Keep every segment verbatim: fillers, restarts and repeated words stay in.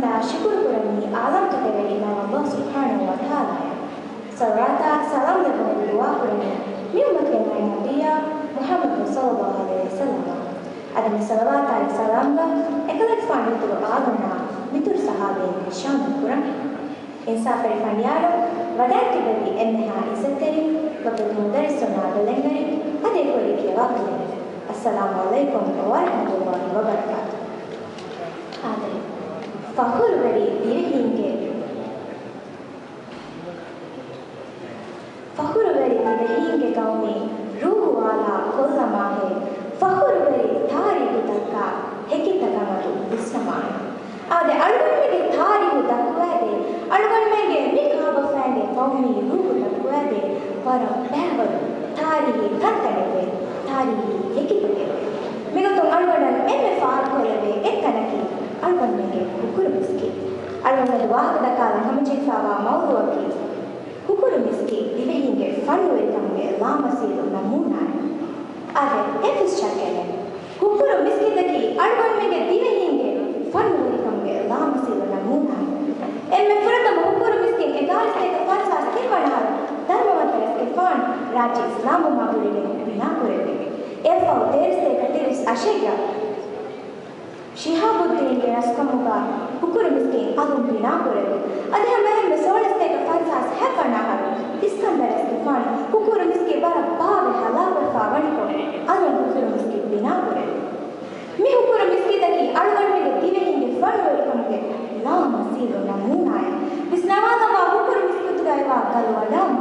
ދާ ޝުކުރު ކުރަނީ ޢާލަމްތަކުގެ ވެރި އިލާހު ﷲ ސުބްޙާނަހޫ ވަތަޢާލާއަށް. ޞަލަވާތާ ސަލާމް ލެއްވުމަށް ދުޢާ ކުރަނީ މި އުއްމަތުގެ މާތް ނަބިއްޔާ މުޙައްމަދު ޞައްލަﷲު ޢަލައިހި ވަސައްލަމަށް. އަދި މި ޞަލަވާތާއި ސަލާމްގަ އެކަލޭގެފާނު ރުއްތަކުގެ އާލުންނާ މިތުރު ޞަޙާބީން ޝާމިލް ކުރަން. އިންސާފުވެރި ފަނޑިޔާރުން ވަޑައިގެންދެއްވި އެންމެހާ ޢިއްޒަތްތެރި ވަގުތު މުދައްރިސުންނާ ބެލެންވެރި އަދި އެކުވެރި ކިޔަވާ ކުދިން. އައްސަލާމު ޢަލައިކުމް ވަރަޙްމަތުﷲ ވަބަރަކާތު. އާދެ، ފަޚުރުވެރި ދިވެހީންގެ، ފަޚުރުވެރި ދިވެހީންގެ ގައުމީ ރޫޙުވާލާ ކޮށްލަމާހޭ، ފަޚުރުވެރި ތާރީޚުތަކާ ހެކިތަކަށް އަދު ވިސްނަމާހޭ. އާދެ، އަޅުގަނޑުމެންގެ ތާރީޚު ދައްކުވާދޭ، އަޅުގަނޑުމެންގެ މި ކާބަފައިންގެ ގައުމީ ރޫޙު ދައްކުވާދޭ، ވަރަށް ބައިވަރު ތާރީޚީ ތަންތަނެއްވޭ، ތާރީޚީ ހެކިތަކެއްވޭ. މިގޮތުން އަޅުގަނޑަށް އެންމެ ފާހަގަކޮށްލެވޭ އެއްތަނަކީ އަޅުގަނޑުމެންގެ ހުކުރު މިސްކިތް. އަޅުގަނޑު ވާހަކަ ދައްކާލަން ހަމަޖެހިފައިވާ މައުޟޫޢަކީ ހުކުރު މިސްކިތް ދިވެހީންގެ ފަންވެރިކަމުގެ ލާމަސީލު ނަމޫނާއެއް. އާދެ، އެ ފިސްޓަކެއް. ހުކުރު މިސްކިތަކީ އަޅުގަނޑުމެންގެ ދިވެހީންގެ ފަންވެރިކަމުގެ ލާމަސީލު ނަމޫނާއެއް. އެންމެ ފުރަތަމަ ހުކުރު މިސްކިތް އެގާރަ ސަތޭކަ ފަންސާސް ތިންވަނަ އަހަރު ދަރުމަވަންތަ ރަސްގެފާނު ރާއްޖެ އިސްލާމްވުމާ ގުޅިގެން ބިނާކުރެއްވި. އެއަށްފަހު ތޭރަ ސަތޭކަ ތިރީސް އަށެއްގަ ޝިހާބުއްދީންގެ ރަސްކަމުގަ ހުކުރު މިސްކިތް އަލުން ބިނާކުރެއްވި. އަދި ހަމައެހެންމެ ސޯޅަ ސަތޭކަ ފަންސާސް ހަތްވަނަ އަހަރު އިސްކަންދަރ ރަސްގެފާނު ހުކުރު މިސްކިތް ވަރަށް ބާވެ ހަލާކުވެފަ ވަނިކޮށް، އަލުން ހުކުރު މިސްކިތް ބިނާކުރެއްވި. މި ހުކުރު މިސްކިތަކީ އަޅުގަނޑުމެންގެ ދިވެހިންގެ ފަންވެރިކަމުގެ ލާމަސީލު ނަމޫނާއެއް. ވިސްނަވާލައްވާ ހުކުރު މިސްކިތުގައިވާ ގަލުއަޑާމު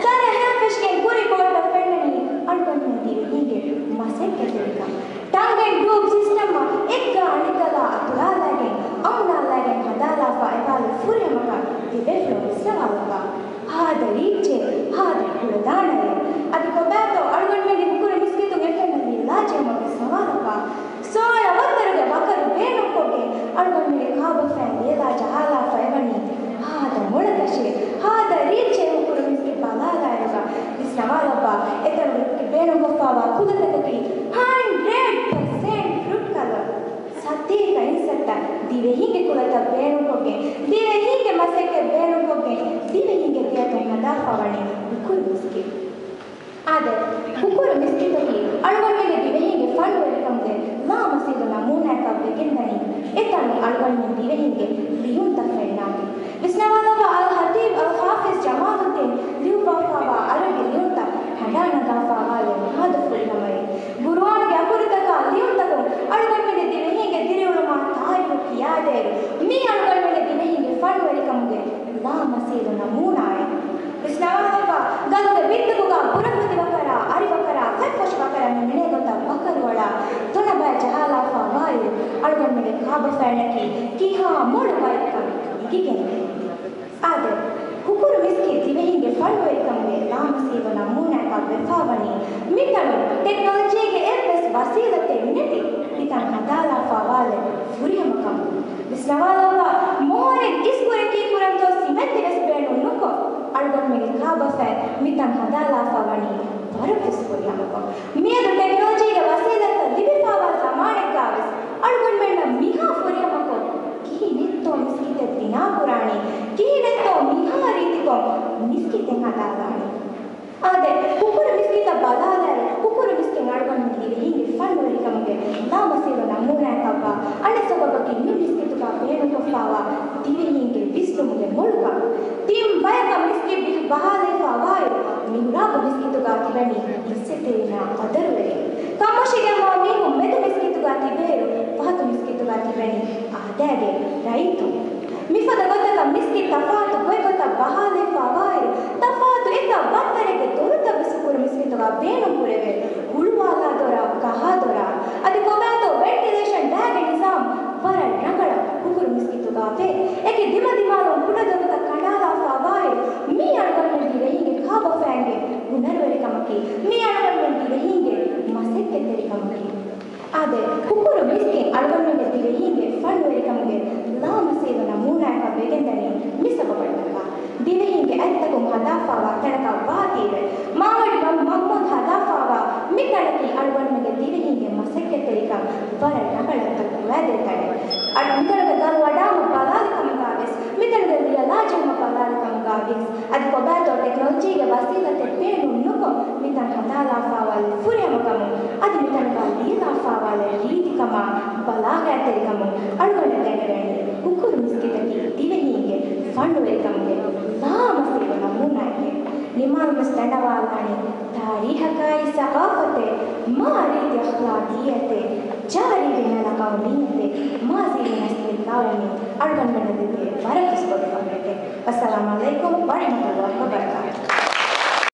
ތަނެއް ހަމަފެށިގެން ކުރި ބޯޓަށް ފެންނަނީ އަޅުގަނޑުމެން ދިވެހީންގެ މަސައްކަތްތެރިކަން. ޓަންގް އެންޑް ގްރޫޕް ސިސްޓަމްއަށް އެއްގަ އަނެއްގަލާ އަތުރާލައިގެން، އަމުނާލައިގެން ހަދާލާފަ އެބާލު ފުރިހަމަކަށް ތިބޭފުޅުން ވިސްނަވާލައްވާ. ހާދަ ރީއްޗެއް، ހާދަ ކުޅަދާނައެއް. އަދި ކޮބާތޯ އަޅުގަނޑުމެންގެ ހުކުރު މިސްކިތުން އެފްއެމްއެލް ލިޔެލާޖެހުމަށް ވިސްނަވާލައްވާ. ސޯޅަ ވައްތަރުގެ ވަކަރު ބޭނުންކޮށްގެން އަޅުގަނޑުމެންގެ ކާބަފައިން ލިޔެލާ ޖަހާލާފަ އެވަނީ ހާދަ މޮޅަކަށެއް، ހާދަ ރީއްޗެއް ހުކުރު މިސްކިތް ބަލާލާއިރުގަ ވިސްނަވާލައްވާ. އެތަނުގަ ބޭނުންކޮށްފައިވާ ކުލަތަކަކީ ހަންޑްރެޑް ޕަސެންޓް ފްރޫޓް ކަލަރ. ސަތޭކަ އިންސައްތަ ދިވެހިންގެ ކުލަތައް ބޭނުންކޮށްގެން، ދިވެހިންގެ މަސައްކަތް ބޭނުންކޮށްގެން، ދިވެހިންގެ ދެއަތުން ހަދާފަވަނީ ހުކުރު މިސްކިތް. އާދެ، ހުކުރު މިސްކިތަކީ އަޅުގަނޑުމެންގެ ދިވެހިންގެ ފަންވެރިކަމުގެ ލާމަސީލު ނަމޫނާއަކަށް ވެގެންދަނީ. އެތަނުން އަޅުގަނޑުމެން ދިވެހިންގެ ލިޔުންތައް ފެންނާތީ. ވިސްނަވާލައްވާ އަލް ހަތީބް އަލް ހާފިޒް ޖަމާލުއްދީން ލިޔުއްވާފައިވާ ޢަރަބި ލިޔުންތައް ހަނޑާނަގާފައިވާލެއް ހާދަ ފުރިހަމައެއް. ގުރުއާންގެ އަކުރުތަކާ ލިޔުންތަކުން އަޅުގަނޑުމެންގެ ދިވެހީންގެ ދިރިއުޅުމާ ތާރީޚު ކިޔާދޭއިރު، މީ އަޅުގަނޑުމެންގެ ދިވެހީންގެ ފަންވެރިކަމުގެ ލާމަސީލު ނަމޫނާއެއް. ވިސްނަވާލައްވާ، ގަލުގެ ބިންދުގަ ބުރަފުދި ވަކަރާ، އަރި ވަކަރާ، ފެށްފޮށި ވަކަރާ މި މިނޭ ގޮތަށް ވަކަރުއަޅާ ތޮނަބައި ޖަހާލާފަ ވާއިރު، އަޅުގަނޑުމެންގެ ކާބަފައިންނަކީ ކިހާ މޮޅު ބައެއްކަން އެނގިގެންދޭ. އާދެ، ހުކުރު މިސްކިތް ދިވެހިންގެ ފަންވެރިކަމުގެ ލާމަސީލު ނަމޫނާއަކަށް ވެފަވަނީ، މިތަނުން ޓެކްނޮލޮޖީގެ އެއްވެސް ވަސީލަތެއް ނެތި މިތަން ހަދާލާފަ ވާލެއް ފުރިހަމަކަމުން. ވިސްނަވާލައްވާ، މޮހޮރިން އިސްކުރެއް ކީކުރަންތޯ ސިމެންތިވެސް ބޭނުން ނުކޮށް، އަޅުގަނޑުމެންގެ ކާބަފައިން މިތަން ހަދާލާފަ ވަނީ ވަރަށްވެސް ފުރިހަމަކޮށް. މިއަދު ޓެކްނޮލޮޖީގެ ވަސީލަތްތައް ލިބިފައިވާ ޒަމާނެއްގަވެސް އަޅުގަނޑުމެންނަށް މިހާ ފުރިހަމަކޮށް ކިހިނެއްތޯ މިސްކިތެއް ބިނާކުރާނީ، ކިހިނެއްތޯ މިހާ ރީތިކޮށް މިސްކިތެއް ހަދާލާނީ. އާދެ، ހުކުރު މިސްކިތަށް ބަލާލާއިރު، ހުކުރު މިސްކިތް އަޅުގަނޑުމެން ދިވެހީންގެ ފަންވެރިކަމުގެ ލާމަސީލު ނަމޫނާއަކަށްވާ. އަނެއް ސަބަބަކީ މި މިސްކިތުގަ ބޭނުންކޮށްފައިވާ ދިވެހީންގެ ވިސްނުމުގެ މޮޅުކަން. ތިން ބަޔަކަށް މިސްކިތް ބި-، ބަހާލައިފަ ވާއިރު، މިހުރާބު މިސްކިތުގަ ތިބެނީ އިއްޒަތްތެރިންނާ ޤަދަރުވެރިން. ކަންބޮށިގެންވާ މީހުން މެދު މިސްކިތުގަ ތިބޭއިރު، ފަހަތު މިސްކިތުގަ ތިބެނީ އާދައިގެ ރައްޔިތުން. މިފަދަ ގޮތަކަށް މިސްކިތް ތަފާތު ގޮތްގޮތަށް ބަހާލައިފަ ވާއިރު، ތަފާތު އެތައް ވައްތަރެއްގެ ދޮރުތައް ވެސް ހުކުރު މިސްކިތުގަ ބޭނުން ކުރެވޭ. ހުޅުވާލާ ދޮރާ، ކަހާ ދޮރާ، އަދި ކޮބާތޯ ވެންޓިލޭޝަން ބައިގެ ނިޒާމް ވަރަށް ރަނގަޅަށް ހުކުރު މިސްކިތުގަ ވޭ. އެކި ދިމަދިމާލުން ކުޑަދޮރުތައް ކަނޑާލާފަ ވާއިރު، މީ އަޅުގަނޑުމެން ދިވެހީންގެ ކާބަފައިންގެ ހުނަރުވެރިކަމަކީ، މީ އަޅުގަނޑުމެން ދިވެހީންގެ މަސައްކަތްތެރިކަމަކީ. އާދެ، ހުކުރު މިސްކިތް އަޅުގަނޑުމެންގެ ދިވެހީންގެ ފަންވެރިކަމުގެ ލާމަސީލު ނަމޫނާއަކަށް ވެގެންދަނީ މި ސަބަބަށްޓަކާ. ދިވެހީންގެ އަތްތަކުން ހަދާފައިވާ ތަނަކަށް ވާތީވެ، މާވަޑި މަ-، މަގްމޫދު ހަދާފައިވާ މި ތަނަކީ އަޅުގަނޑުމެންގެ ދިވެހީންގެ މަސައްކަތްތެރިކަން ވަރަށް ރަނގަޅަށް ދައްކުވާދޭ ތަނެއް. އަ-، މިތަނުގެ ގަލު ވަޑާމު ބަލާ އަދި ކޮބާތޯ ޓެކްނޮލޮޖީގެ ވަސީލަތެއް ބޭނުން ނުކޮށް، މިތަން ހަދާލާފާވާލެއް ފުރިހަމަކަމުން، އަދި މިތަނުގަ ލިޔެލާފާވާލެއް ރީތިކަމާ، ބަލާގާތެރިކަމުން އަޅުގަނޑަށް ދެނެވޭނީ ހުކުރު މިސްކިތަކީ ދިވެހީންގެ ފަންނުވެރިކަމުގެ ލާމަސީރު ނަމޫނާއެކޭ. ނިމާލުވެސް ދަނޑަވާލާނީ ތާރީހަކާއި ސަގާފަތެއް، މާ ރީތި އަޚްލާޤިއްޔަތެއް، ޖާރީ ވިނަލަ ޤައުމިއްޔަތެއް، މާޒީގެ ނަސްލެއް ގައުމީ އަޅުގަނޑުމެންނަށް ލިބޭ ވަރަށްވެސް ބޮޑު ފަޚުރެކޭ. ވައްސަލާމް ޢަލައިކުމް ވަރަޙްމަތުﷲ ވަބަރަކާތުހު.